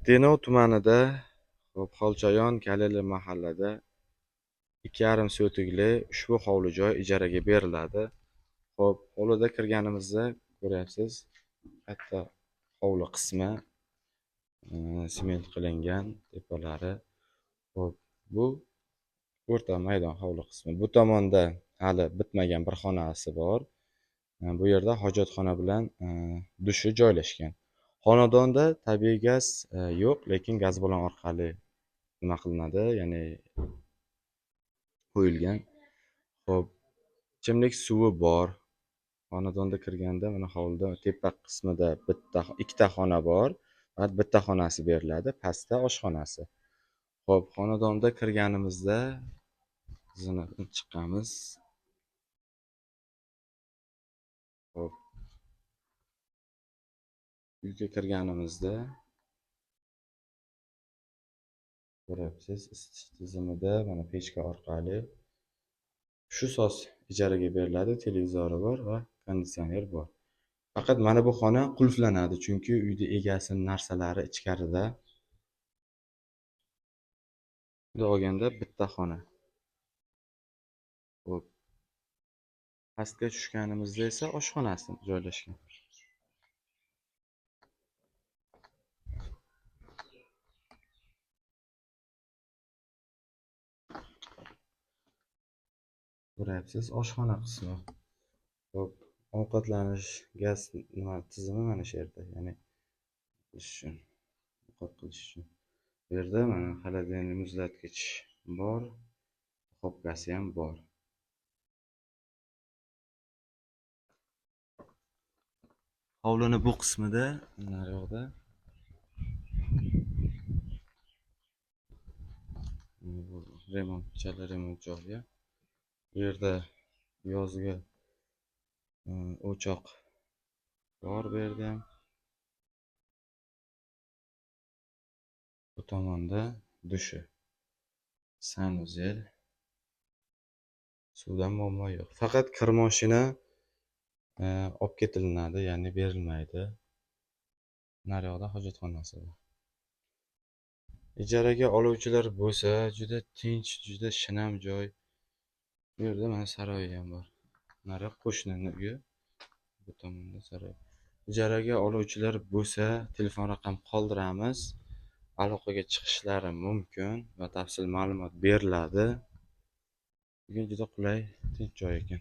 Denov tumanida, hop, Xolchayon Kalili mahallada 2,5 sotikli ushbu hovli joy ijaraga beriladi. Xo'p, hovlida kirganimizda ko'ryapsiz, katta hovli qismi sement qilingan tepalari. Xo'p, bu o'rta maydon hovli qismi. Bu tomonda hali bitmagan bir xonasi bor. Bu yerda hojatxona bilan dushi joylashgan. Xonadonda tabiiy gaz yo'q, lekin gaz balon orqali nima qilinadi, ya'ni qo'yilgan. Xo'p, ichimlik suvi bor. Xonadonda kirganda mana hovlida tepa qismida bitta, ikkita xona bor. Faqat bitta xonasi beriladi, pastda oshxonasi. Xo'p, xonadonda kirganimizda zinadan chiqamiz. Xo'p. Uyga kirganimizda ko'ryapsiz, isitish tizimida mana pechka orqali shu soz ijaraga beriladi, televizori bor va konditsioner bor. Faqat mana bu xona qulflanadi, chunki uyda egasining narsalari ichkarida. Bunday olganda bitta xona. Xo'p. Pastga tushganimizda esa oshxonasi joylashgan. Ko'ryapsiz, oshxona qismi. Xo'p, ovqatlanish gaz nima tizimi mana shu yerda, ya'ni qilish uchun, ovqat qilish uchun. Bu yerda mana холодильник muzlatgich bor, duxovkasi ham bor. Hovlini bu qismida, naryoqda bu remont, chala remont joyi. Bu yerda yozgi o'choq bor bu yerda ham. Bu tomonda dushi, sanuzel. Suvdan muammo yo'q. Faqat kir mashina olib ketilinadi, ya'ni berilmaydi. Naryoqda hojatxonasi bor. Ijaraga oluvchilar bo'lsa, juda tinch, juda shinam joy. Bu yerda mana saroyi ham bor. Nariyoq qo'shnining uyi, bu tomonda saroy. Ijaraga oluvchilar bo'lsa, telefon raqam qoldiramiz. Aloqaga chiqishlari mumkin va tafsil ma'lumot beriladi. Bugun juda qulay, tinch joy ekan.